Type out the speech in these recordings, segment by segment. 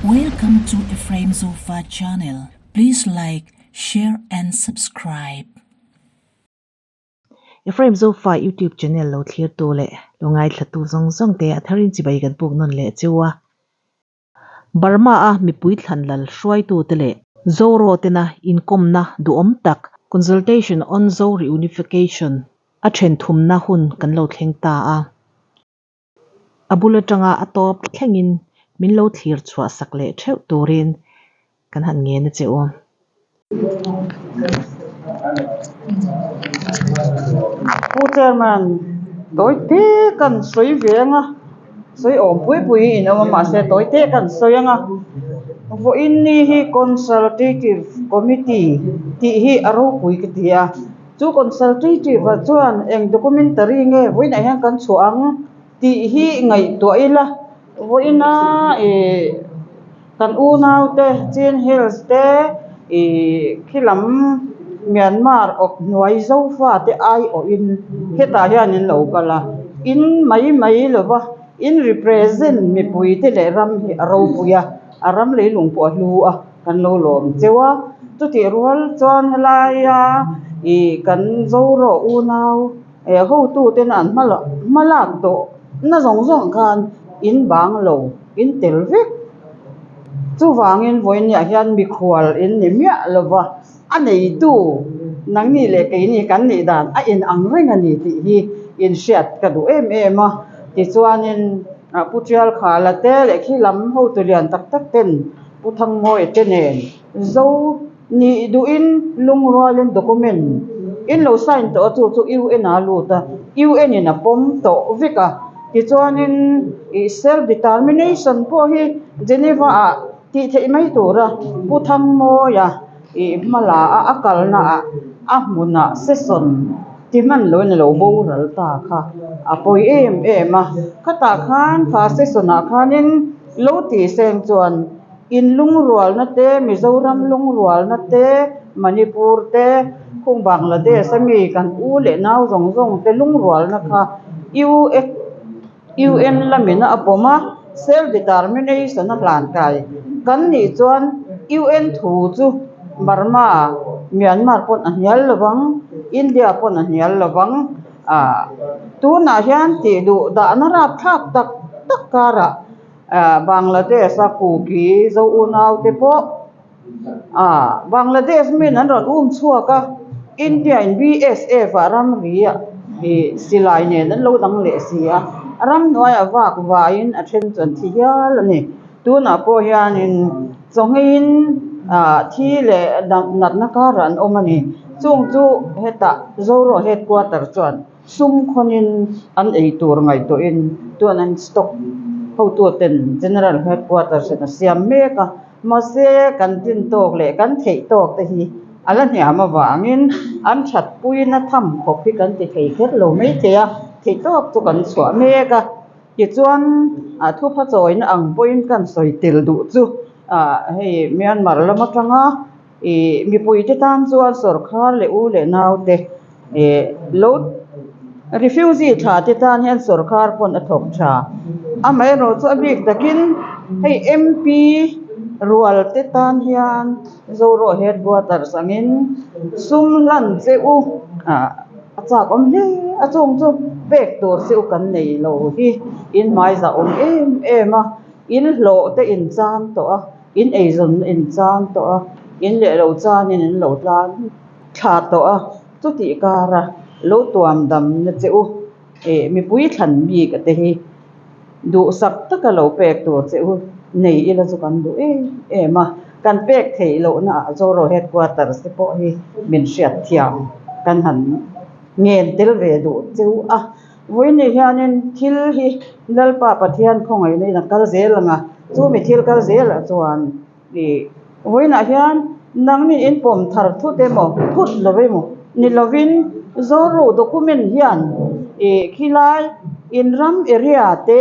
Welcome to Ephraim Zofa channel. Please like, share and subscribe. Ephraim Zofa YouTube channel lo thlirtu leh lo ngaithlatu zawng zawng te a tharin chibai kan puk nawn leh cheu a. Burma a mipui thlanlal hruaitute leh Zoro tena inkawmna duhawm tak Consultation on Zo Reunification a then thumna hun kan lo thleng ta a. A bul atanga a tawp thlengin min lo thlir chhuah sak leh theuh turin kan han ngen a che u. Pu Chairman, tawi te kan sawi ve ang a, sawi awm pui pui in awm a mahse tawi te kan sawi ang a, vawiin ni hi Consultative Committee tih hi a ropui ka ti a, chu Consultative ah chuan eng documentary nge vawiinah hian kan chhuah ang tih hi ngaihtuah ila vawiina ih. Kan unaute Chin Hills te ih khilam Myanmar awp hnuai Zofa te aiawhin hetah hian in lo kal a, in mai mai lova in represent mipui te leh ram hi a ropui a, a ram leilung pawh a hlu a, kan lo lawm cheu a. Chutih rual chuan helaia ih kan Zoro unau eh hotuten an hma lak tawh na zawng zawng khan in bang lo. In tel vek. Chuvangin vawinia hian mikhual in ni miah lova, a neitu nangni leh keini kan nih dan a in ang reng a ni tih hi in hriat ka duh em em a. Tichuanin Pu Tialkhala te leh khi lam hotu lian tak tak ten Pu Thangmawia te nen Zo nih duhin lungrualin document in lo sign tawh a, chu chu UN ah a lut a, UN in a pawm tawh vek a, tichuanin ih self determination pawh hi Geneva ah tih theih mai tura Pu Thangmawia ih hmala a a kalna ah a hmunah session ti hman lo in a lo boral ta kha a pawi em em a, khatah khan kha session ah khanin lo tih seng chuan. In lungrualna te, Mizoram lungrualna te, Manipur te, khung Bangladesh a mi kan u leh nau zawng zawng te lungrualna kha UN lamin a pawm a, self determination a hlan kai kan nih chuan UN thu chu Burma, Myanmar pawn a hnial lo vang, India pawn a hnial lo vang. Tunah hian tih duh dahna rapthlak tak tak karah Bangladesh a Kuki Zo unau te pawh Bangladesh min an rawn um chhuak a, India in BSF ah ramri ah ih silai nen an lo dang leh si a, ramhnuaiah vak vaiin a then chu an thi hial a ni. Tunah pawh hianin chawngeiin thi leh natna karah an awm a ni. Chung chu hetah Zoro headquarter chuan. Sum khawnin an ei tur ngaihtuahin tuan an stock hotuaten General Headquarters in a siam mek a, mahse kan tlin tawk leh kan theih tawk te hi a la hniam avangin an thatpuina tham khawp hi kan ti thei kher lo maithei a, theih tawk chu kan chhuah mek a. Tichuan a thupha chawina ang pawhin kan sawi tel duh chu hei Myanmar lam atanga Ih mipuite tan chuan sawrkhar leh u leh naute ih lo refugee tha te tan hian sawrkhar pawn a thawk tha. Amaherawh chu a bik takin hei MP rual te tan hian Zoro headquarters angin sum hlan che u ah a chak awm hle a chung chu pek tur che u kan nei lo hi in hmaiza awm em em a in hlawh te in chan tawh a. In eizawn in chang tawh a, in leh lo chanin in lo tlan thla tawh a, chutih kara lo tuam damna che u eh mipui thlan bik te hi duhsak taka lo pek tur che u nei ila chu kan duh em em a, kan pek theih lohna ah Zoro headquarters te pawh hi min hriat thiam kan han ngen tel ve duh che u a. Vawiin hianin thil hi Lalpa Pathian khawngaihna in a kal zel ang a, chumi thil kal zelah chuan ih vawiinah hian nangni in pawm thar thut emaw thut lo emaw ni lovin Zoru document hian ih khilai in ram area te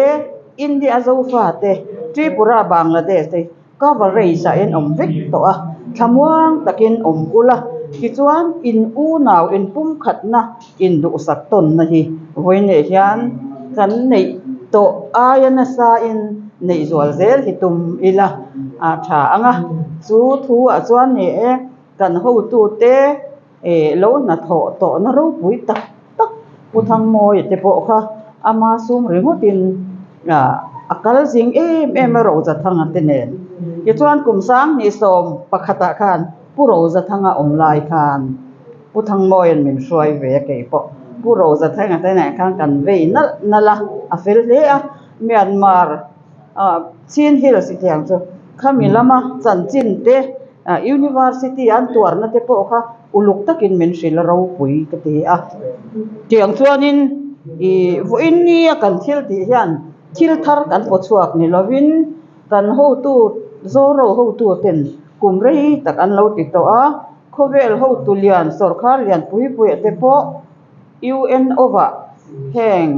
India Zofa te Tripura Bangladesh te Coverage ah in awm vek tawh a, thlamuang takin awm ula, tichuan in unau in pumkhatna in duhsak tawnna hi vawiineh hian kan neih tawh aia nasa in neih zual zel hi tum ila. a tha ang a. Chu thu ah chuan ni e kan hotute ih lo hnathawh tawhna ropui tak tak Pu Thangmawia te pawh kha ama sum ringawtin a kal zing em em a Rozathanga te nen. Tichuan kum sanghnih sawm pakhatah khan Pu Rozathanga awm lai khan Pu Thangmawia'n min hruai ve a kei pawh Pu Rozathanga te nen khan kan vei nalh nalh a, a fel hle a, Myanmar Chin Hills i tiang chu khami lama chanchin te University an tuarna te pawh kha uluk takin min hrilh a ropui ka ti a. Tiang chuanin ih vawiin nia kan thil tih hian thil thar kan paw chhuak ni lovin kan hotu Zoro hotu ten kum rei tak an lo ti tawh a, khawvel hotu lian sawrkhar lian pui puiah te pawh UNO ah heng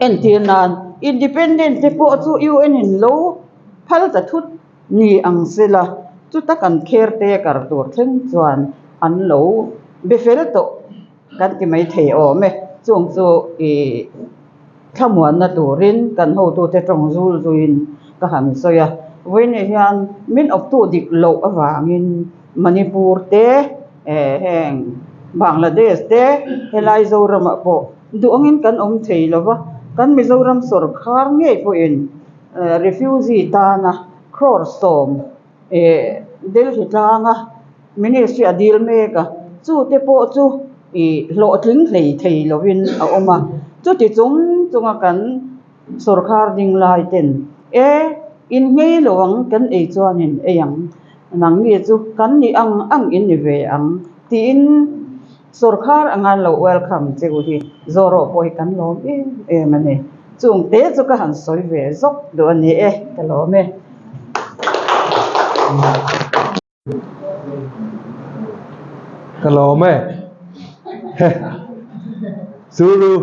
entir nan independent te pawh chu UN in lo phal ta thut ni ang sela chuta kan caretaker tur thleng chuan an lo be fel tawh kan ti mai thei awm e chung chu ih thlamuanna turin kan hotute tawng zul zuiin ka han sawi a vawiinah hian min awptu dik loh avangin Manipur te eh heng Bangladesh te helai Zoramah pawh duh angin kan awm thei lo va kan Mizoram sawrkhar ngei pawhin refugee tana crore sawm eh Delhi tlanga ministry a dil mek a chu te pawh chu ih hlawhtling hlei thei lovin a awm a chuti chung chunga kan sawrkhar ding lai ten e in nghei lo ang kan ei chuanin ei ang nangni chu kan nih ang ang in ni ve ang tiin sawrkhar anga lo welcome che u hi zawrawh pawh hi kan lawm em em a ni. Chung te chu ka han sawi ve zawk duh a ni e, ka lawm e. Ka lawm e. Zuru,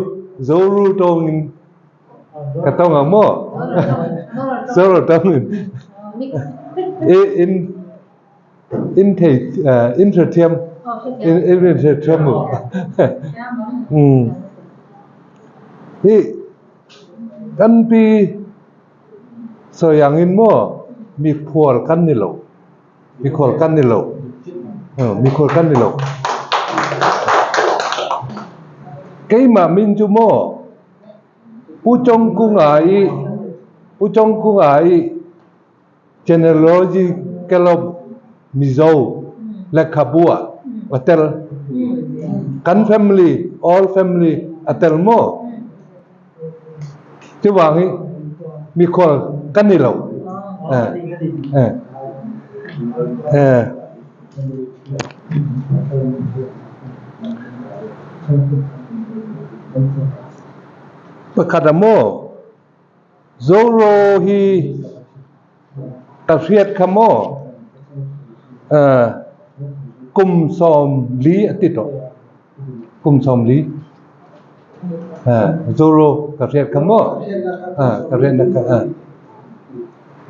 Zoru tawngin ka tawng ang maw? Zoru tawngin. In in thei in hrethiam in in hrethiam mu. Hi kan pi Sawi angin maw mikhual kan ni lo, mikhual kan ni lo, mikhual kan ni lo. Keimah min chu maw Pu Chawngkunga i Pu Chawngkunga i Genealogical of Mizo lehkhabu ah a tel. Kan family, all family a tel maw? Chuvangin mikhual ka ni lo. Pakhat a maw? Zoro hi ka hriat kha maw? Kum sawmli a ti tawh. Kum sawmli Zoro ka hriat kha maw? Ka hriatna kha.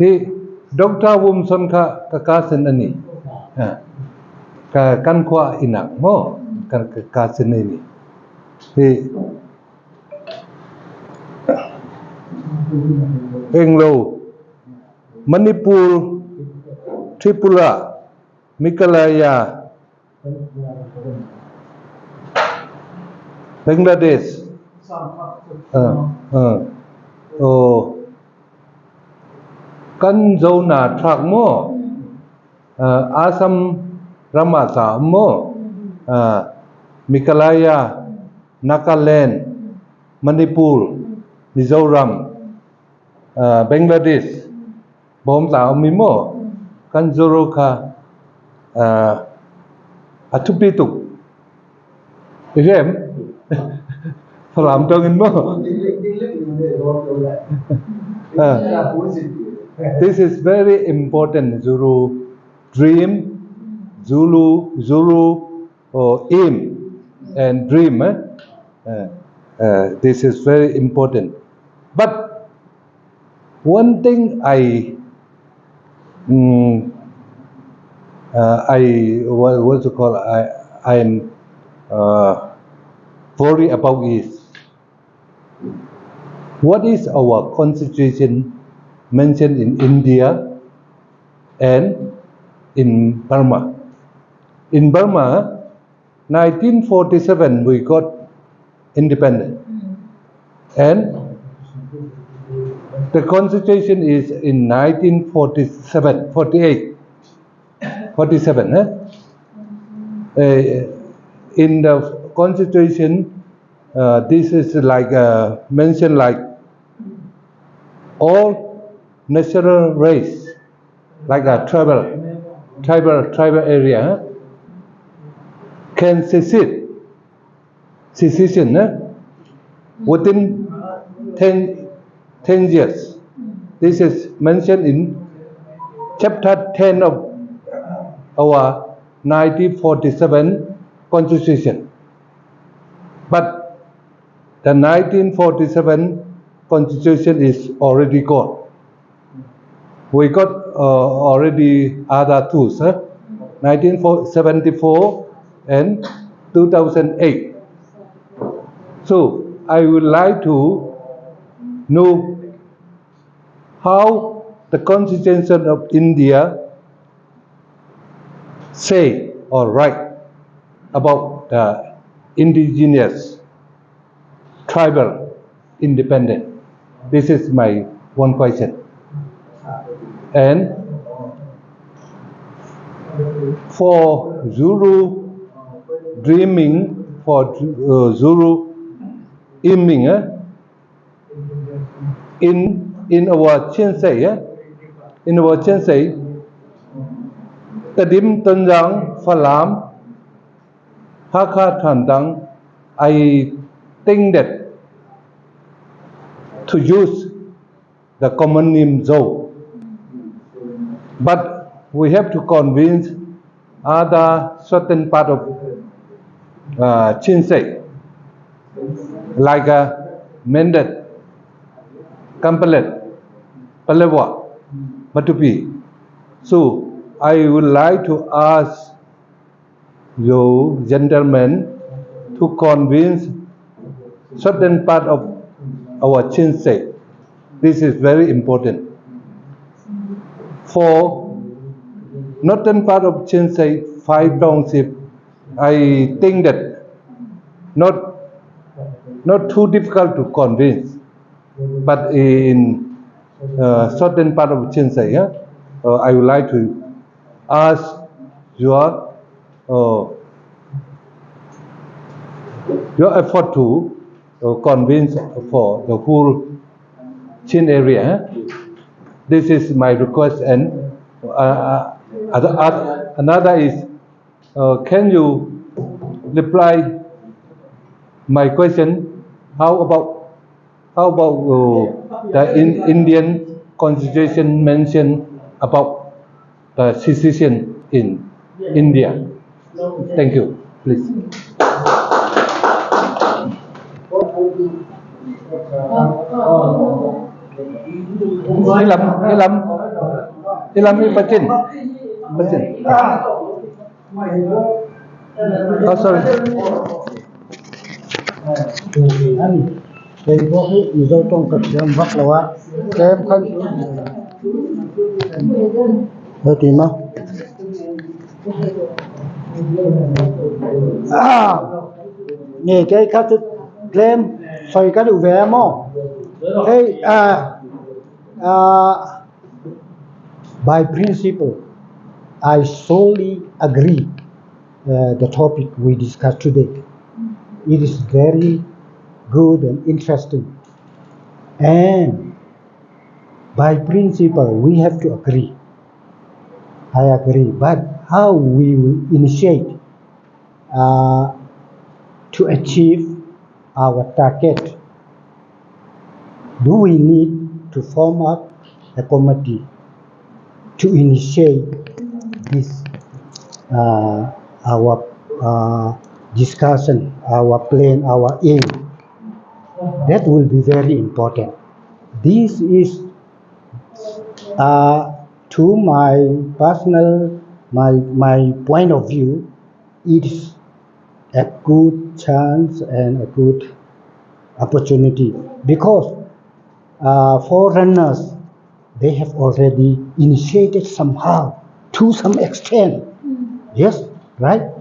Hi Doctor Wumson kha ka cousin a ni. Ka kan khua inang maw? Ka cousin a ni. Hi Englo Manipur Tripura Meghalaya Bangladesh aw kan Zona thlak maw Assam ramah ta awm maw Meghalaya Nagaland Manipur Mizoram Bangladesh Bawm ta a um i maw kan zuru kha a thupi tuk i rem Falam tawng in maw This is very important Zuru dream Zulu Zuru or aim and dream eh? This is very important but One thing I I what what's it called I I'm worry about is what is our constitution mentioned in India? and in Burma. In Burma, 1947 we got independent. And the constitution is in 1947, 48, 47. Eh? In the constitution, this is like mentioned like all natural race, like a tribal area, can secede, secession within 10 years. This is mentioned in chapter 10 of our 1947 Constitution. But the 1947 Constitution is already gone. We got already other tools, 1974 and 2008. So I would like to know how the Constitution of India say or write about the indigenous tribal independent. This is my one question. And for Zulu dreaming, for Zulu aiming, in our Chin State, in our Chin State, Tedim, Thantlang, Falam, Hakha, Thantlang, I think that to use the common name Zo. But we have to convince other certain part of Chin State, like Mindat, Kanpetlet, Paletwa, Matupi. So I would like to ask you gentlemen to convince certain part of our Chin State. This is very important. For northern part of Chin State, 5 township, I think that not too difficult to convince, but in certain part of Chin State, I would like to ask your effort to convince for the whole Chin area. This is my request, and another is, can you reply my question? How about the Indian Constitution mentioned about the secession in India? Thank you. Please. Ilam pachin. Pachin. Oh, sorry. Kei pawh hi Mizo tawng ka thiam vak lo a, tlem khan lo ti ma. Nge kei kha chu tlem sawi ka duh ve a maw? Hei by principle I solely agree the topic we discussed today. It is very good and interesting. And by principle, we have to agree. I agree. But how we will initiate to achieve our target? Do we need to form up a committee to initiate this our discussion, our plan, our aim? That will be very important. This is to my personal, my point of view, it is a good chance and a good opportunity because foreigners They have already initiated somehow to some extent. Yes, right?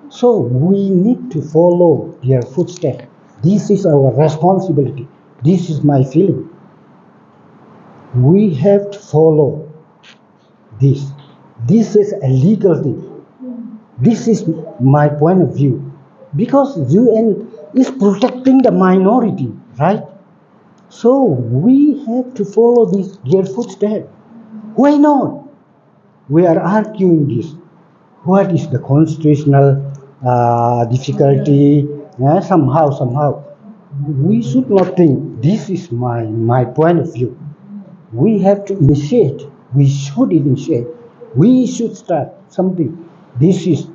So we need to follow their footsteps. This is our responsibility. This is my feeling. We have to follow this. This is a legal thing. This is my point of view. Because UN is protecting the minority, right? So we have to follow this their footsteps. Why not? We are arguing this. What is the constitutional difficulty? Somehow, somehow. We should not think. This is my point of view. We have to initiate. We should initiate. We should start something. This is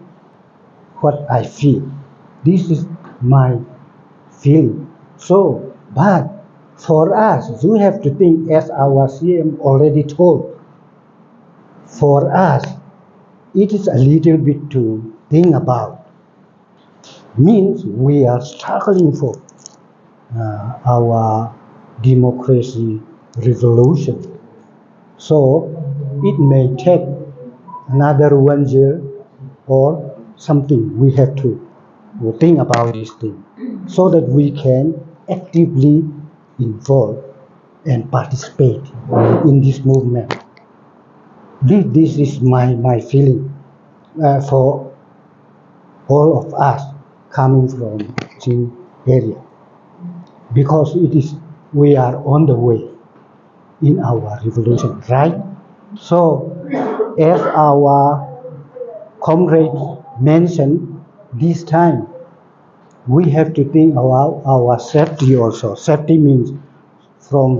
what I feel. This is my feeling. So, but for us, you have to think, as our CM already told, for us, it is a little bit to think about. Means we are struggling for our democracy revolution. So it may take another 1 year or something. We have to think about this thing so that we can actively involve and participate in this movement. This is my feeling for all of us coming from Chin area, because we are on the way in our revolution, right? So as our comrade mentioned, this time we have to think about our safety also. Safety means from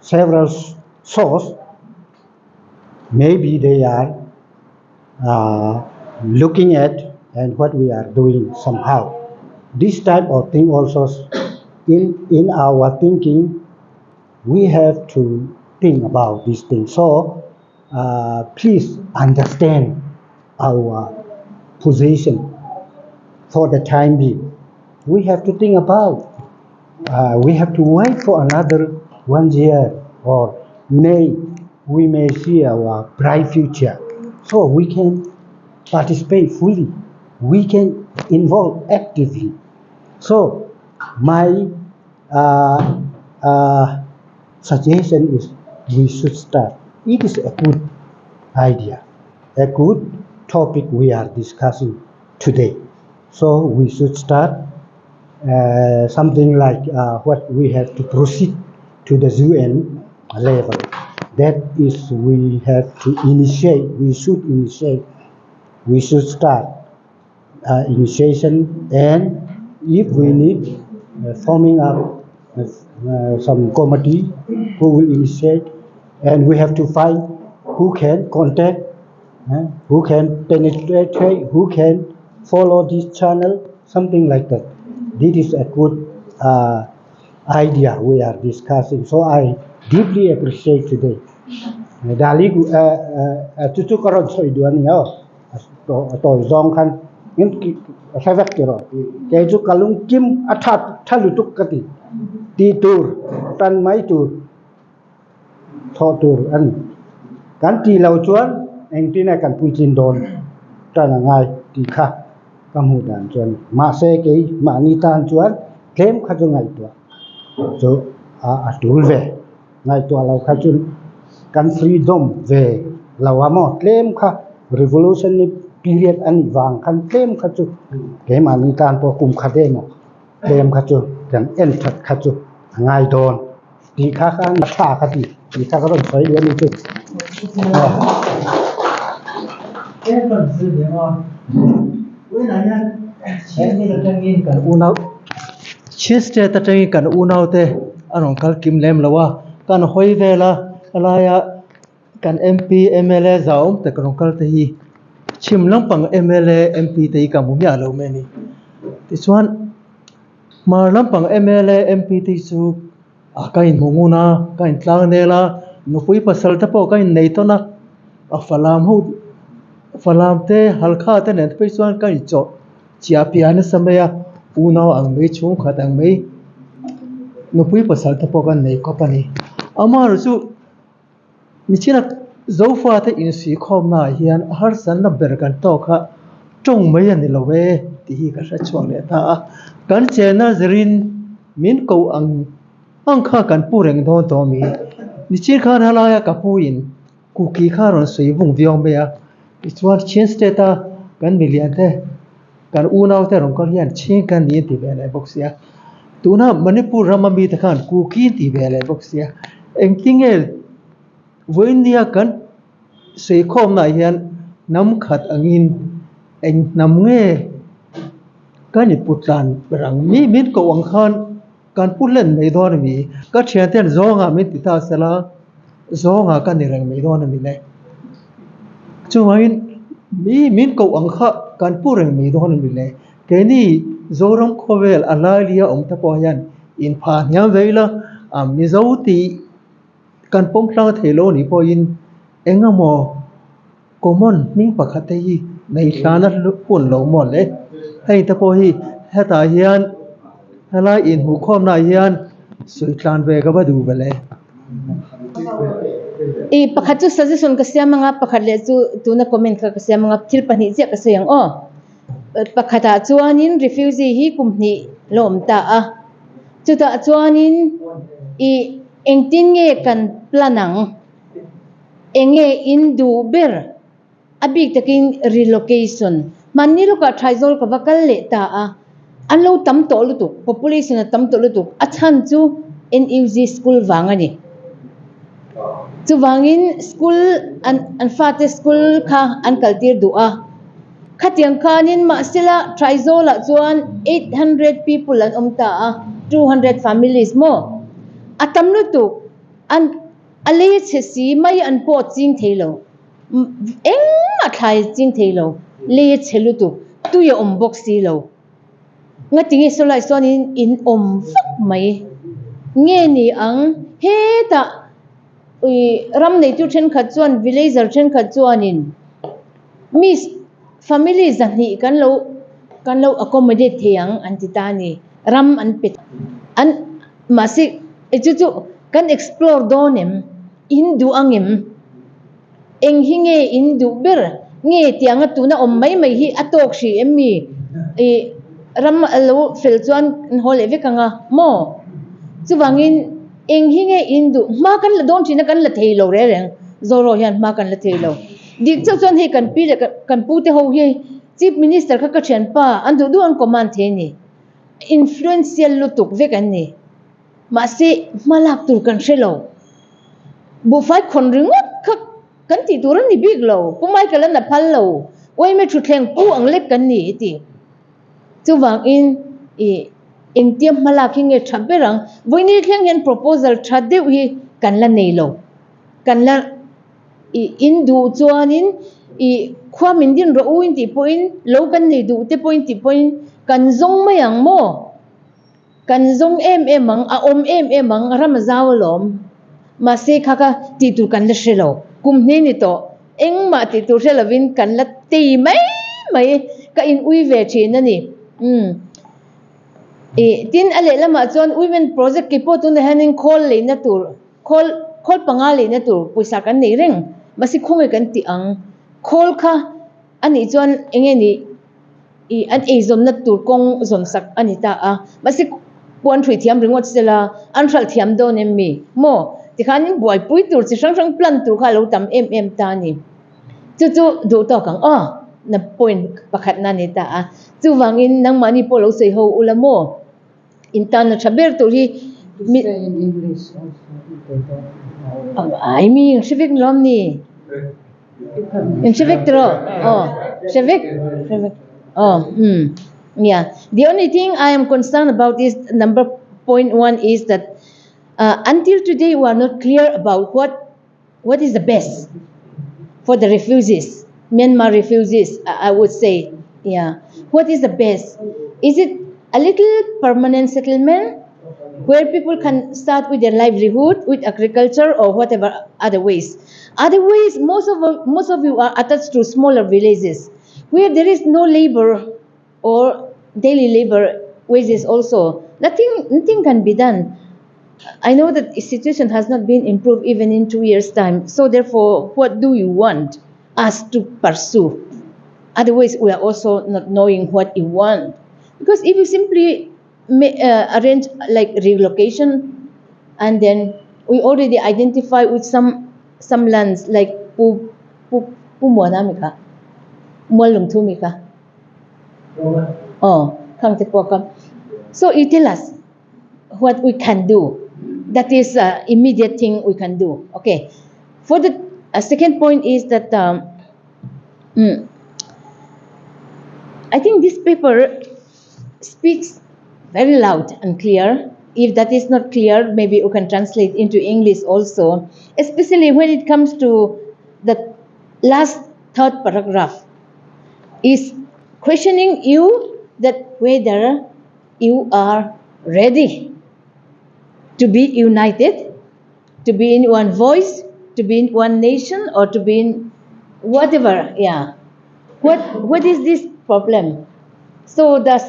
several sources. Maybe they are looking at and what we are doing somehow. This type of thing also in our thinking, we have to think about this thing. So please understand our position for the time being. We have to think about, we have to wait for another 1 year, or we may see our bright future. So we can participate fully. We can involve actively. So my suggestion is we should start. It is a good idea, a good topic we are discussing today. So we should start something like what we have to proceed to the UN level. That is, we have to initiate, we should initiate, we should start initiation, and if we need forming up some committee who will initiate, and we have to find who can contact, who can penetrate, who can follow this channel, something like that. This is a good idea we are discussing. So I deeply appreciate today. Dali, tu tu karon soi dua ni, oh. To, to zong khan, in ki, sevek ki ro. Ke ju kalung kim atha, tha lu tuk ka ti. Ti tur, tan mai tur, tho tur an. Kan ti lau chuan, eng ti na kan pui chin don. Tan ngai ti kha, kam hu dan chuan. Ma se ke, ma ni tan chuan, tlem kha chu ngai tua. Chu, a tul ve. Ngai tua lau kha chun, kan freedom ve. Lau a mo, tlem kha, revolution ni period ani wang khan tlem kha chu. Ke ma ni tan po kum kha de mo. Tlem kha chu, kan en that kha chu, ngai don. Ti kha kha na tha kha ti. Ti kha ka ron soi le ni chu. E kan si me ma. We na nya, chen ni ta tangin kan u nau. Chin state ta tangin kan u nau te, anong kal kim lem lawa. Kan hoi ve la, alaya kan MP, MLA zaum te kan kal te hi. Chim lampang MLA, MP te hi ka mu mia lo me ni. Ti chuan, mar lampang MLA, MP te chu, a ka in munguna, ka in tlang ne la, nupui pasal te pawh ka in nei tawna. A falam ho, falam te, halkha te nen te phei chuan ka in chawh chia pia na samaya, u nau ang mei chung khat ang mei, nupui pasal te pawh ka nei kawp a ni. Amar chu Nichina Zofate insuihkhawmnaah hian a harsatna ber kan tawk kha tawng mai a ni lo e tih hi ka hre chhuak leh ta a. Kan chenna zirin min ko ang ang kha kan pu reng dawn tawh a mi? Nichin khan halaia ka puin Kuki kha rawn sawi vung viau mai a, tichuan Chin state a kan milian te kan unau te rawn kal hian Chin kan ni an ti ve leh bawk sia. Tuna Manipur rama mite khan Kuki an ti ve leh bawk sia. Engtinge Vawinia kan sawikhawmnaah hian hnam khat angin eng hnam nge kan inputlan ber ang? Mi min koh ang khan kan pu hlen mai dawn a mi? Ka thianten zawngah min ti ta sela, zawngah ka ni reng mai dawn a mi le? Chuvangin mi min koh ang kha kan pu reng mai dawn a mi le? Keini Zoram khawvel a lailia awm te pawh hian inphah hniam ve ila, a Mizo tih Kan pawm hlang thei lo nih pawhin eng emaw common hming pakhat te hi nei hlana hun lo maw le. Hei te pawh hi hetah hian helai inhmuhkhawmnaah hian sawi tlan ve ka va duh ve le. I pakhat chu suggestion ka siam anga pakhat leh chu tuna comment kha ka siam anga thil pahnih chiah ka sawi ang aw. Pakhatah chuanin refugee hi kum hnih la awm ta a. Chutah chuanin i engtin nge kan plan ang? Enge in duh ber? A bik takin relocation. Hmanni lawkah Thaizawl ka va kal leh ta a, an lo tam tawh lutuk, population a tam tawh lutuk, a chhan chu NUG school vang a ni. Chuvangin school an an fate school kha an kaltir duh a. Khatiang khanin mahsela Thaizawlah chuan 800 people an awm ta a, 200 families maw? A tam lutuk, an a lei chhe si mai an pawh ching thei lo, engmah thlai ching thei lo, lei a chhe lutuk, tui a awm bawk si lo. Ngatinge sawlai sawn in awm vak mai nge ni ang? Hetah Ui, ram neitu thenkhat chuan villager thenkhat chuanin mi family zahnih kan lo kan lo accommodate thei ang an ti ta a ni. Ram an pe an mahse chu chu kan explore dawn em? In duh ang em? Eng hi nge in duh ber? Nge tianga tuna awm mai mai hi a tawk hrih em mi? Ih ram a lo fel chuan kan haw leh vek ang a maw? Chuvangin eng hi nge in duh? Hma kan la dawn thin a kan la thei lo reng reng. Zoro hian hma kan la thei lo. Dik chauh chuan hei kan pi leh kan pu te ho hi Chief Minister kha ka thianpa an duh duh an command thei a ni. Influential lutuk vek an ni. Mahse, hma lak tur kan hre lo. Buhfai khawn ringawt kha kan tih tur a ni bik lo. Pu Michael an a phal lo. Uaime thutthleng pu ang lek kan ni i ti. Chuvangin i engtia hma lak hi nge tha ber ang? Vawiini thleng hian proposal tha deuh hi kan la nei lo. Kan la i in duh chuanin i khua min din rawh u in tih pawhin lo kan nei duh te pawhin tih pawhin kan zawng mai ang maw? Kan zawng em em ang, a awm em em ang, ram a zau alawm. Mahse kha kha tih tur kan la hre lo. Kum hnih ni tawh, engmah tih tur hre lovin kan la tei mai mai, ka in ui ve thin a ni. Umm. Ih, tin a lehlamah chuan women project ke pawh tunah hianin khawl leina tur, khawl, khawl panga leina tur pawisa kan nei reng. Mahse khawnge kan tih ang? Khawl kha a nih chuan enge ni? Ih an eizawnna tur kawng zawn sak a ni ta a, mahse puan hrui thiam ringawt sela an hralh thiam dawn em mi? Maw? Tikhanin buaipui tur chi hrang hrang plan tur kha a lo tam em em ta a ni. Chu chu duh tawk ang aw, na point pakhatna a ni ta a. Chuvangin nangmahni pawh lo sawi ho ula maw? In tan a tha ber tur hi mi ai mi eng hre vek lawm ni eng hre vek tiraw aw hre vek hre vek aw um yeah the only thing I am concerned about is number point one is that uh, until today we are not clear about what what is the best for the refugees Myanmar refugees I would say yeah what is the best is it a little permanent settlement where people can start with their livelihood with agriculture or whatever other ways other ways most of most of you are attached to smaller villages where there is no labor or daily labor wages also nothing nothing can be done. I know that the situation has not been improved even in 2 years' time. So therefore, what do you want us to pursue? Otherwise, we are also not knowing what you want. Because if you simply arrange like relocation, and then we already identify with some lands like Pu Pu Pu Muana mi kha Mual Lungthu mi kha. Oh, khang te pawh kha. So you tell us what we can do. That is immediate thing we can do. Okay. For the second point is that I think this paper speaks very loud and clear. If that is not clear, maybe you can translate into English also, especially when it comes to the last third paragraph is questioning you that whether you are ready to be united, to be in one voice, to be in one nation, or to be in whatever. Yeah. What is this problem? So the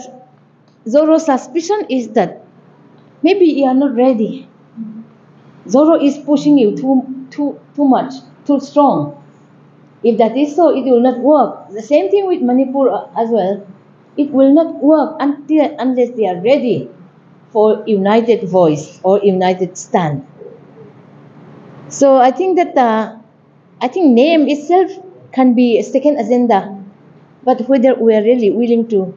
Zoro suspicion is that maybe you are not ready. Zoro is pushing you too much, too strong. If that is so, it will not work. The same thing with Manipur as well. It will not work unless they are ready for united voice or united stand. So I think that name itself can be a second agenda, but whether we are really willing to,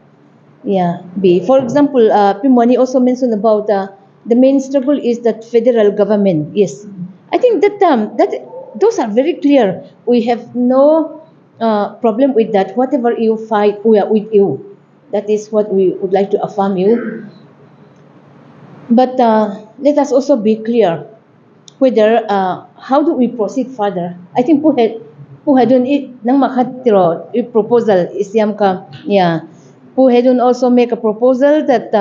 be. For example, Pimani also mentioned about the main struggle is that federal government. Yes, I think that that those are very clear. We have no problem with that. Whatever you fight, we are with you. That is what we would like to affirm you. But let us also be clear whether how do we proceed further. I think Pu Hedun nang makatiro proposal isyam ka, yeah. Pu Hedun also make a proposal that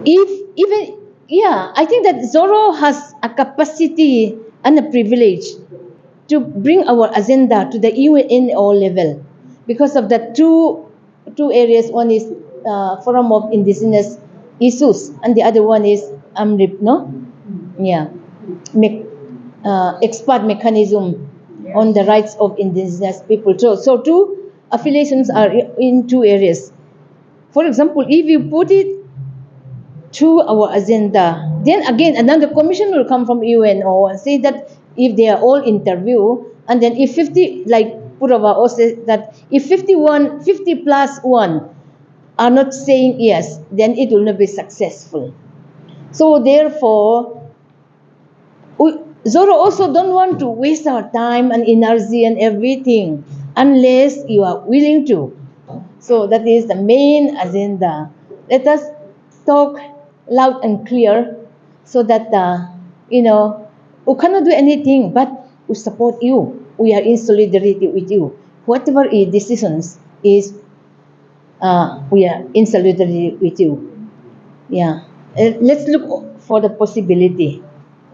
if even, yeah, I think that Zoro has a capacity and a privilege to bring our agenda to the UNO level because of the two areas. One is Forum of Indigenous Issues, and the other one is AMRIP, no? Yeah, expert mechanism on the rights of indigenous people. So two affiliations are in two areas. For example, if you put it to our agenda, then again another commission will come from UNO and say that if they are all interviewed, and then if 50, like Purava also said that if 50 plus 1 are not saying yes, then it will not be successful. So therefore, Zoro also don't want to waste our time and energy and everything unless you are willing to. So that is the main agenda. Let us talk loud and clear so that, we cannot do anything, but we support you. We are in solidarity with you. Whatever is decisions is, we are in solidarity with you. Yeah. Let's look for the possibility.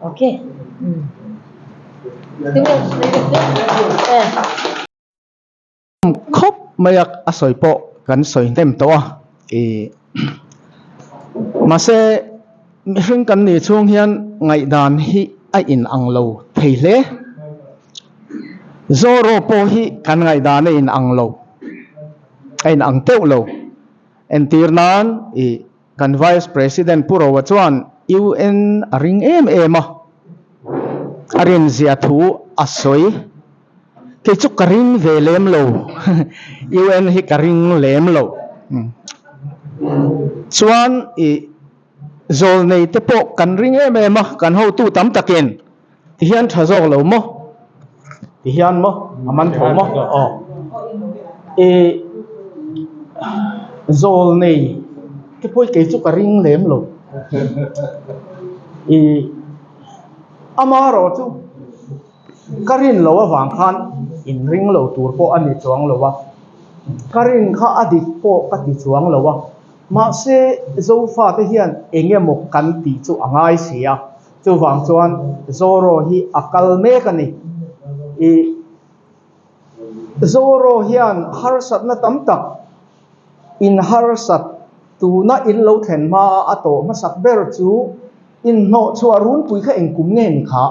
Okay. Khop mayak asoi po kan soi nem to a e ma se hring kan ni chung hian ngai dan hi a in ang lo thei hle Zoro po hi kan ngai dan in ang lo in ang teu lo en tir nan e kan vice president Purawa chuan UN a ring em em a arin zia thu asoi ke chu karing ve lem lo UN hi karing lem lo chuan i zol nei te po kan ring em em a kan ho tu tam takin ti hian tha zawk lo mo ti hian mo aman tho mo o e zol nei te poi ke chu karing lem lo i amaro chu karin lo awang khan in ring lo tur po ani chuang lo wa karin kha adik po ka ti chuang lo wa ma se zo fa te hian engemaw kan ti chu angai sia chu wang chuan Zoro hi akal mek ani i Zoro hian har sat na tam tak in har sat Tuna in lo thlen hmaa a tawh hmasak ber chu inhnawh chhuah runpui kha engkum nge ni kha?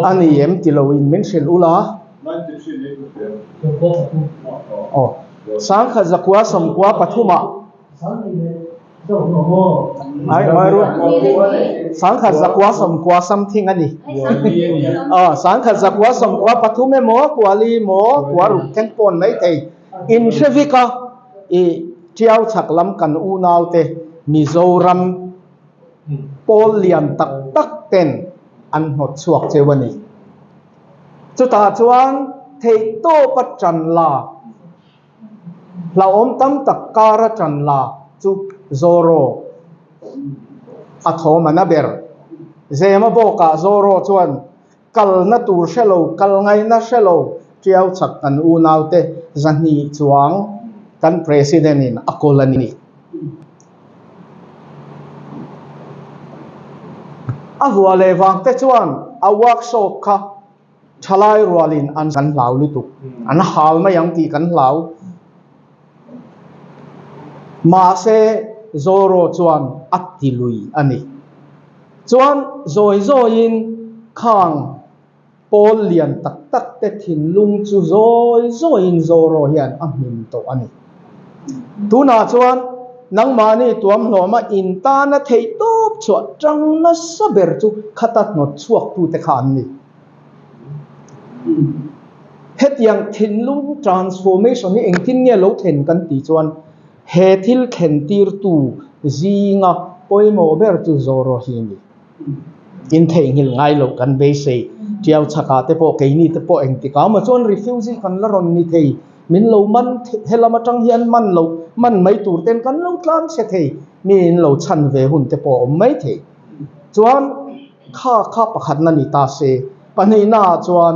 A ni em ti loin min hrilh ula. Aw, sangkhat zakua sawmkua pathumah. Sangkhat zakua sawmkua something a ni. Aw, sangkhat zakua sawmkua pathum emaw, kuali emaw, kua ruk thleng pawn mai thei. In hre vek a, i Tiau chhak lam kan unaute Mizoram pawl lian tak tak ten an hnawt chhuak cheu a ni. Chutah chuan theihtawpa tan la. Hlauhawm tam tak kara ṭan la chu Zoro a thawm a na ber. Zema bawkah Zoro chuan kalna tur hre lo, kal ngaihna hre lo ṭiau chak kan unaute zahnih chuang kan President in a kawl a ni. A vua leh vangte chuan a workshop kha Thalai rualin an kan hlau lutuk, an hal mai ang tih kan hlau. Mahse, Zoro chuan a ti lui a ni. Chuan zawi zawiin khang pawl lian tak tak te thinlung chu zawi zawiin Zoro hian a hmin tawh a ni. Tunah chuan nangmahni tuamhlawma in tana theih tawp chhuah tang nasa ber chu khata hnawt chhuaktute kha an ni. Hetiang thinlung transformation hi engtin nge lo thlen kan tih chuan he thil thlentirtu zinga pawimawh ber chu Zoro hi a ni. In theihnghilh ngai loh kan beisei. Tiau chhakah te pawh keini te pawh engtikah maw chuan refugee kan la rawn ni thei. Min lo man helam atang hian man lo man mai tur ten kan lo tlan chhe thei. Mi in lo chhan ve hun te pawh a awm mai thei. Chuan kha kha pakhatna ni ta se. Pahnihna ah chuan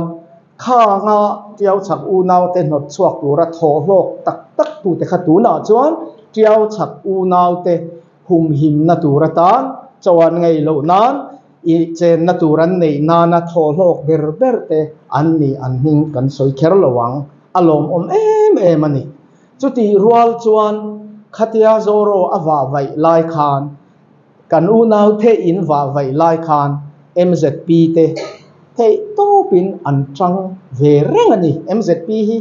kha anga Tiau chhak unaute hnawt chhuak tura thawh hlawk tak tak tute kha tunah chuan Tiau chhak unaute humhimna tur atan chaw an ngei loh nan i chenna tur an neih nana thaw hlawk ber ber te an ni an hming kan sawi kher lo ang, a lawmawm em em a ni. Chutih rual chuan khatia Zoro a vah vaih lai khan kan unau the in vah vaih lai khan MZP te theih tawpin an tang ve reng a ni. MZP hi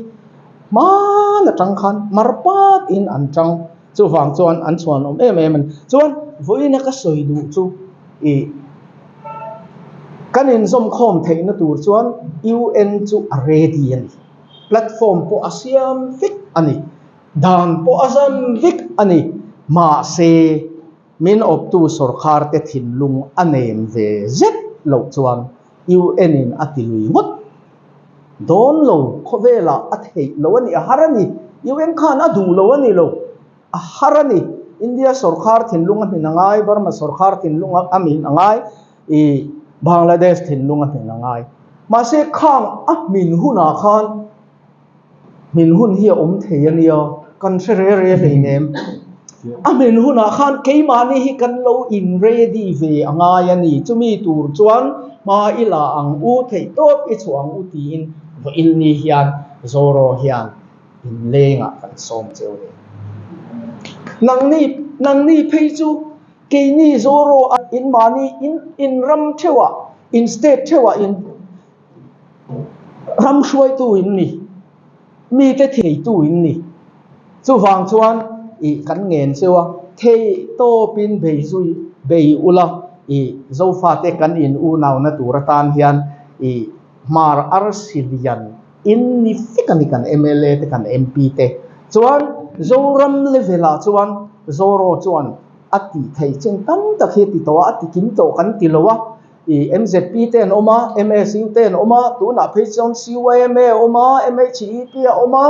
hman atang khan mar pat in an tang. Chuvang chuan an chhuan awm em em a ni. Chuan vawiina ka sawi duh chu ih kan inzawmkhawm theihna tur chuan UN chu a ready a ni. Platform pawh a siam vek a ni. Dan pawh a zam vek a ni. Mahse min awptu sawrkhar te thinlung a nem ve zet loh chuan UN in a ti lui ngawt dawn lo, khawvelah a theih lo a ni, a har a ni. UN khan a duh lo a ni lo, a har a ni. India sawrkhar thinlung a hmin a ngai, Burma sawrkhar thinlung a hmin a ngai, ih Bangladesh thinlung a hmin a ngai. Mahse khang a hmin hunah khan Hmin hun hi a awm thei a nia, kan hre re re hleinem. A hmin hunah khan keimahni hi kan lo in ready ve a ngai a ni, chumi tur chuan hma i la ang u, theih tawp i chhuah ang u tiin vawiin hian Zoro hian inlengah kan sawm cheu ni. Nangni, nangni phei chu keini Zoro a inmahni in in ram theuhah, in state theuhah in. Ram hruaitu in ni, mite theitu in ni. Chuvang chuan ih kan ngen cheu a, thei tawpin bei zui bei ula ih Zofate kan in unauna tur atan hian ih hmar arsi lian in ni vek a ni kan mla te kan MP te. Chuan Zoram level ah chuan Zoro chuan a tih theih chin tam tak hi a ti tawh a, a ti kim tawh kan ti lo a. I MZP te an awm a, MSU te an awm a, tunah phei chuan CYMA a awm a, MHEP a awm a,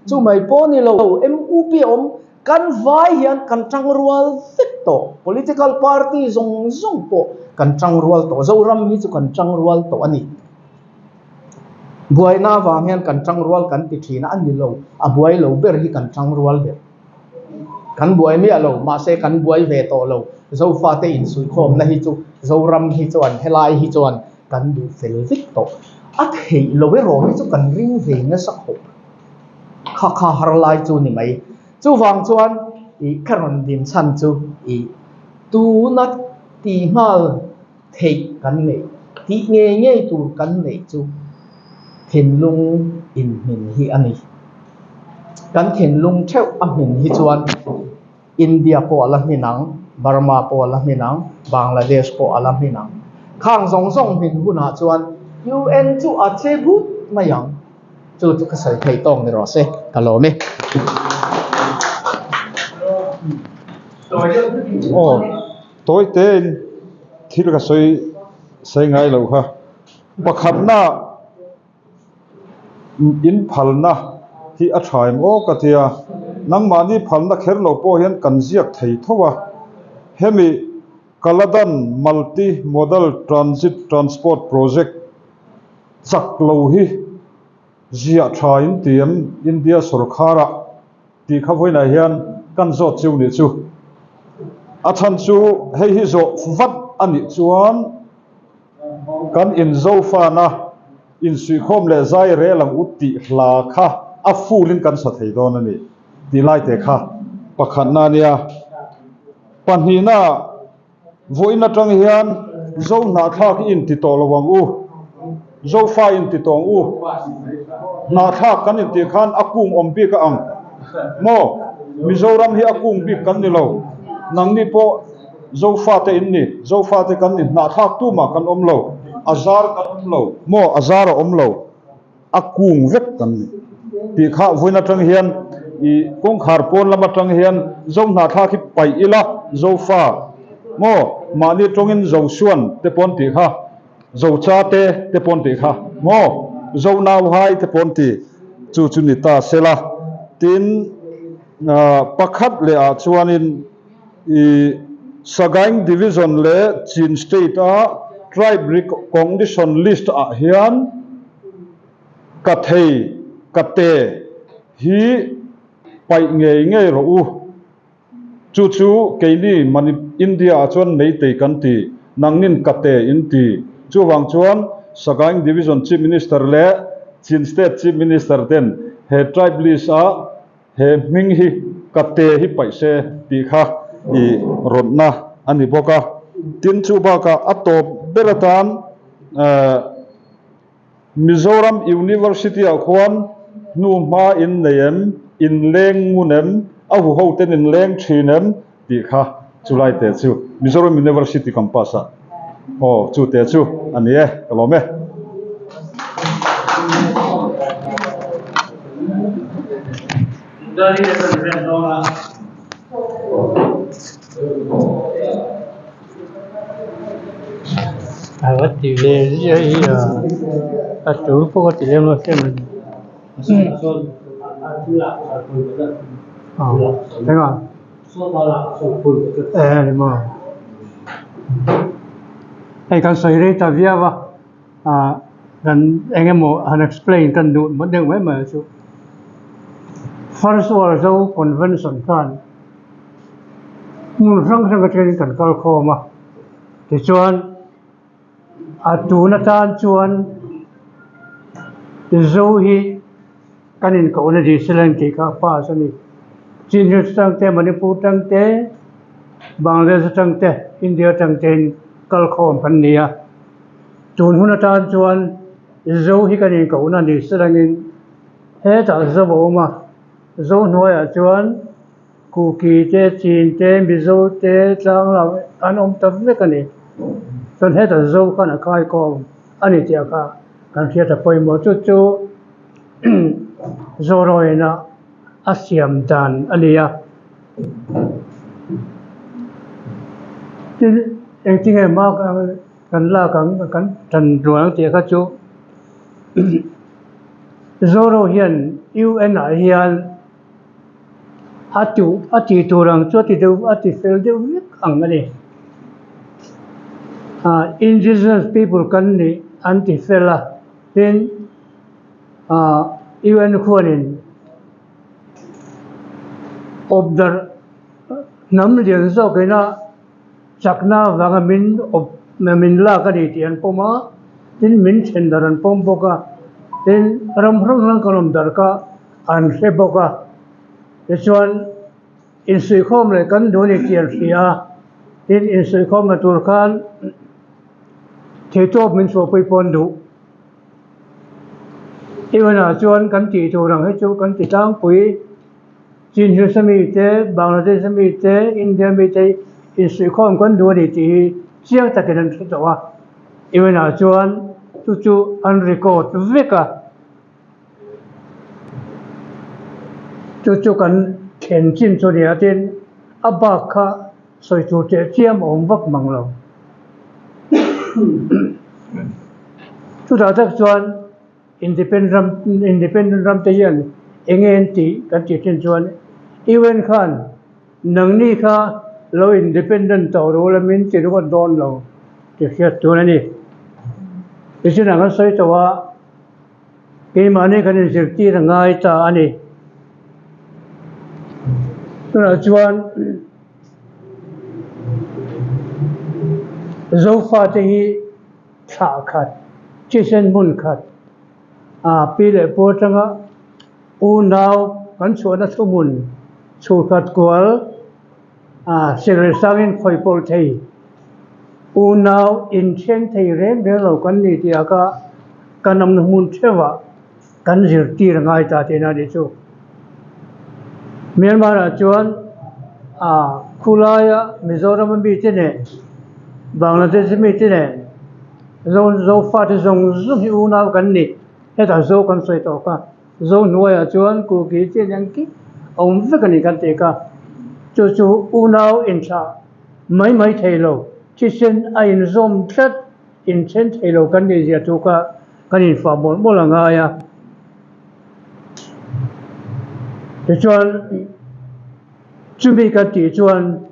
chu mai pawh ni lo, MUP a awm, kan vai hian kan tangrual vek tawh, political party zawng zawng pawh kan tangrual tawh, Zoram hi chu kan tangrual tawh a ni. Buaina avang hian kan tangrual kan ti thin a, a ni lo, a buai lo ber hi kan tangrual ber. Kan buai miah lo, mahse kan buai ve tawh lo. Zofate insuihkhawmna hi chu Zoram hi chuan helai hi chuan kan duh fel vek tawh. A theih lo erawh hi chu kan ring ve nasa khawp. Kha kha har lai chu ni mai. Chuvang chuan ih ka rawn din chhan chu ih tuna ti nghal theih kan neih, tih ngei ngei tur kan neih chu thinlung inhmin hi a ni. Kan thinlung theuh a hmin hi chuan India pawh a la hmin ang, Burma pawh a la hmin ang, Bangladesh pawh a la hmin ang. Khang zawng zawng hmin hunah chuan UN chu a che but mai ang. Chu chu ka sawi thei tawk ni rawh se, ka lawm e. Aw, tawi tein thil ka sawi sawi ngai lo kha. Pakhatna in phalna hi a tha em aw ka tia, nangmahni phalna kher lo pawh hian kan ziak thei tho a, hemi Kaladan Multi Modal Transit Transport Project chak lo hi ziah tha in ti em India sorkharah tih kha vawiinah hian kan zawt chiu nih chu. A chhan chu hei hi zawh vat a nih chuan kan inzofana insuihkhawm leh zai rel ang u tih hla kha a full in kan sa thei dawn a ni tih lai te kha pakhatna a nia. Pahnihna Vawiin atang hian Zo hnahthlak i inti tawh lo ang u, Zofa i inti tawh ang u. Hnahthlak kan intih khan a kung awm bik a ang maw? Mizoram hi a kung bik kan ni lo. Nangni pawh Zofa te in ni, Zofa te kan ni, hnahthlak tumah kan awm lo, a zar kan awm lo maw? A zar a awm lo. A kung vek kan ni tih kha vawiin atang hian ih kawngkhar pawn lam atang hian Zo hnahthlak hi paih ila Zofa maw mahni tawngin Zosuan te pawn tih kha Zocha te te pawn tih kha maw Zonauhai te pawn tih chu chu ni ta sela tin pakhat leh ah chuanin ih Sagaing Division leh Chin State a Tribe Recognition List ah hian Ka thei, ka te hi paih ngei ngei rawh u. Chu chu keini Mani India ah chuan Meitei kan ti, nangnin ka te in ti. Chuvang chuan Sagaing Division Chief Minister leh Chin State Chief Minister ten he tribe list ah he hming hi ka te hi paih se tih kha i rawtna a ni bawk a. Tin chu bakah a tawp ber atan Mizoram University ah khuan hnu hma in nei em, in leng ngun em, a huho ten in leng thin em tih kha chu lai te chu Mizoram University campus ah aw chu te chu a ni e, ka lawm e. A va ti ve ziah hi a a tul pawh a ti lem lo hle mai eng ah eh ni maw hei kan sawi rei ta viau a ah kan eng emaw han explain kan duh deuh mai mai chu first world zo convention khan. Hmun hrang hrang atangin kan kal khawm a, tichuan a tun atan chuan Zo hi kan inkohna Jerusalem tih kha a pass a ni. Chin Hills atang te, Manipur atang te, Bangladesh atang te, India atang tein kal khawm kan ni a. Tun hun atan chuan Zo hi kan inkohna Jerusalem-in hetah Zo a awm a, Zo hnuaiah chuan Kuki te, Chin te, Mizo te, Tlanglau an awm ta vek a ni. Chuan hetah Zo khan a kaikawm a ni tih kha kan hriat a pawimawh. Chu chu Zorawiina a siam dan a ni a. Tin, engtinge hma kan lak ang, kan tan rual ang tih kha chu Zoro hian UN ah hian a tuh a tih tur ang chu a ti deuh a ti fel deuh vek ang a ni. Ah indigenous people kan nih an ti fel a, tin ah UN khuanin awp darh hnam lian zawk ina chakna avanga min awp min lak a ni tih an pawm a, tin min then darh an pawm bawk a, tin ram hrang hrang kan awm darh kha. an hre bawk a. Tichuan insuihkhawm leh kan duh a ni tih an hria a, tin insuihkhawmna tur khan theihtawp min chhuahpui pawh an duh. Ivanah chuan kan tih tur ang hi chu kan ti tlangpui. Chin Hills a mi te, Bangladesh a mi te, India mi te insuihkhawm kan duh a ni tih hi chiang takin an hre tawh a. Ivanah chuan chu chu an record vek a. Chu chu kan thlen chin chu nia tin a bak kha sawi tur teh chiam a awm vak mang lo. Chutah tak chuan Independent ram Independent ram te hian eng nge an tih kan tih thin chuan UN khan nangni kha lo independent tawh ru la min ti ringawt dawn lo tih hriat tur a ni. Tichuan an sawi tawh a. Keimahni kan inzirtir a ngai ta a ni. Tunah chuan Zofate hi thlah khat, thisen hmun khat, pi leh pu atanga unau kan chhuahna thuhmun chhurkhat kual, Sigreh sangin khawi pawlh thei, unau inthen thei reng reng lo kan ni tih ah kha kan awmna hmun theuhah kan zirtir a ngai ta tihna a nih chu. Myanmar ah chuan khulaia Mizoram a mite nen, Bangladesh a mite nen Zofate zawng zawng hi unau kan ni, hetah Zo kan sawi tawh kha. Zo hnuaiah chuan Kuki chian engkim a awm vek a ni kan tih kha. Chu chu unau inthlah mai mai thei lo, thisen a inzawm tlat, inthen thei lo kan nih zia thu kha kan infah mawlh mawlh a ngai a. Tichuan chumi kan tih chuan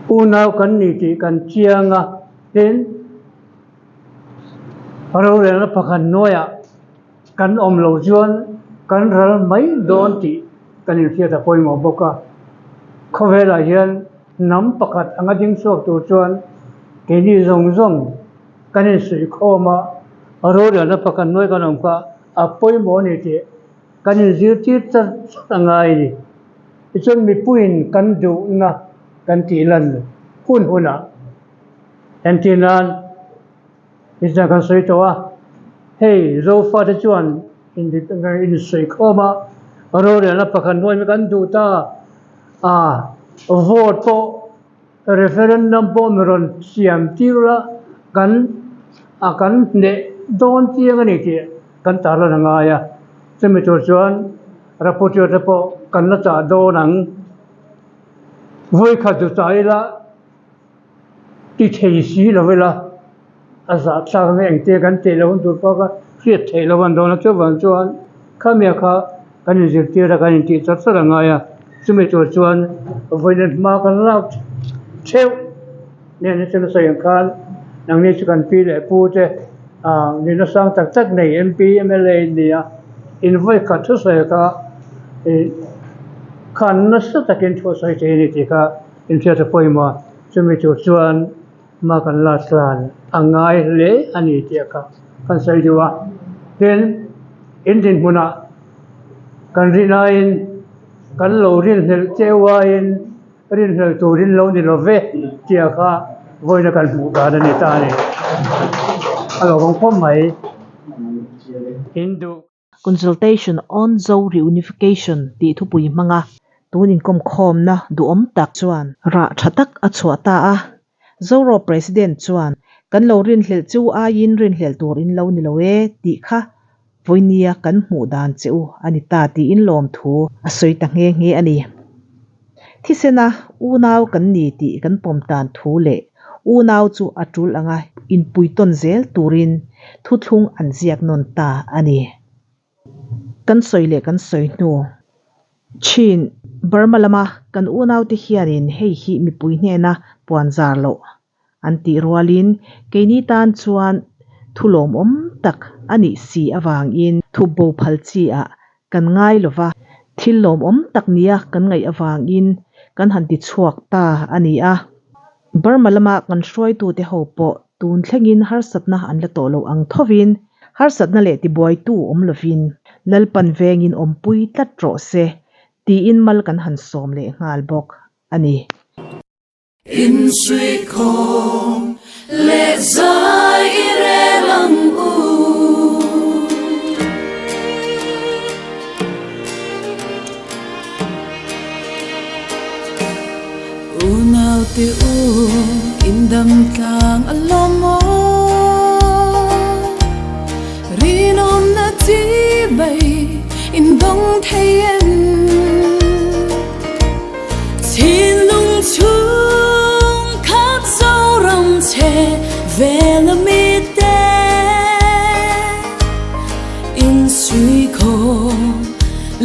unau kan ni tih kan chiang a, tin, Rorelna pakhat hnuaiah kan awm loh chuan kan ral mai dawn tih kan inhriat a pawimawh bawk a. Khawvelah hian hnam pakhat anga ding chhuak tur chuan keini zawng zawng kan insuihkhawm a, rorelna pakhat hnuai kan awm kha a pawimawh a ni tih kan inzirtir char char a ngai a ni. Tichuan mipuiin kan duhna kan tih lan hun hunah Entir nan Israel kan sawi tawh a, hei Zofate chuan insawi khawm a, rorelna pakhat hnuai mai kan duh ta a, vote pawh referendum pawh mi rawn siam tir la kan a kan hneh dawn chiang a ni tih kan tarlan a ngai a, chumi tur chuan rapporteur te pawh kan la chah dawn ang, vawikhat chu chah ila. Ti thei si lo ila, a zahthlak na engte kan teh loh tur pawh kha hriat theih loh an dawn a, chuvang chuan khamia kha kan inzirtir a kan intih char char a ngai a, chumi tur chuan vawiin hma kan lak theuh nen hi chuan a sawi ang khan nangni chu kan pi leh pu te ah nihna sang tak tak nei MP mla in ni a, in vawi khat thusawi kha ih khan nasa takin thu a sawi thei a ni tih kha. Inhriat a pawimawh a, chumi tur chuan hma kan la tlan a ngai hle a ni tih kha kan sawi duh a. Tin, in dinhmunah kan rinaiin kan lo rinhlelh cheu aiin rinhlelh turin lo ni lo ve tih kha vawiina kan hmuh dan a ni ta a ni. A lo vang khawp mai. In duh. Consultation on Zo Reunification tih thupui hmanga tun inkawmkhawmna duhawm tak chuan rah tha tak a chhuah ta a. Zoro President chuan, Kan lo rinhlelh chu aiin rinhlelh tur in lo ni lo e tih kha vawinia kan hmuh dan che u a ni ta tiin lawmthu a sawi ta nghe nghe a ni. Thisena unau kan ni tih kan pawm tan thu leh unau chu a tul anga inpuitawn zel turin thuthlung an ziak nawn ta a ni. Kan sawi leh kan sawi hnu thin Burma lama kan unaute hianin hei hi mipui hnena puan zar loh an tih rualin keini tan chuan thu lawmawm tak a nih si avangin thup bo phal chi ah kan ngai lo va, thil lawmawm tak nia kan ngaih avangin kan han ti chhuak ta a ni a. Burma lama kan hruaitute ho pawh tun thlengin harsatna an la tawh lo ang thovin Harsatna leh tibuaitu awm lovin Lalpan vengin awmpui tlat rawh se tiin mal kan han sawm leh nghal bawk a ni. Insuikhawm leh zai i rel ang u. Unaute u indam tlang a lawm aw. Rinawmna chi bai indawng thei em? Thinlung chhung khat Zoram chhe vel a mite insuikhawm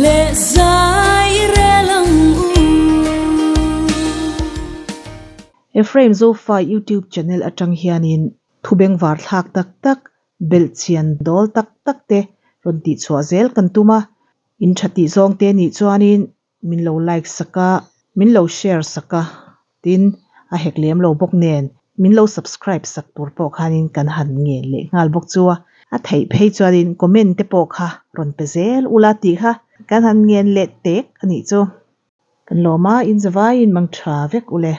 leh zai i rel ang u. Ephraim Zofa YouTube channel atang hianin thu bengvar thlak tak tak, belhchian dawl tak tak te rawn tihchhuah zel kan tum a, in tha tih zawng te nih chuanin min lo like sak a, min lo share sak a, tin a hek lem lo bawk nen min lo subscribe sak tur pawh khanin kan han ngen leh nghal bawk chu a, a theih phei chuanin comment te pawh kha rawn pe zel ula tih kha kan han ngen leh tek a nih chu. Kan lawm a, in zavaiin mang tha vek ule.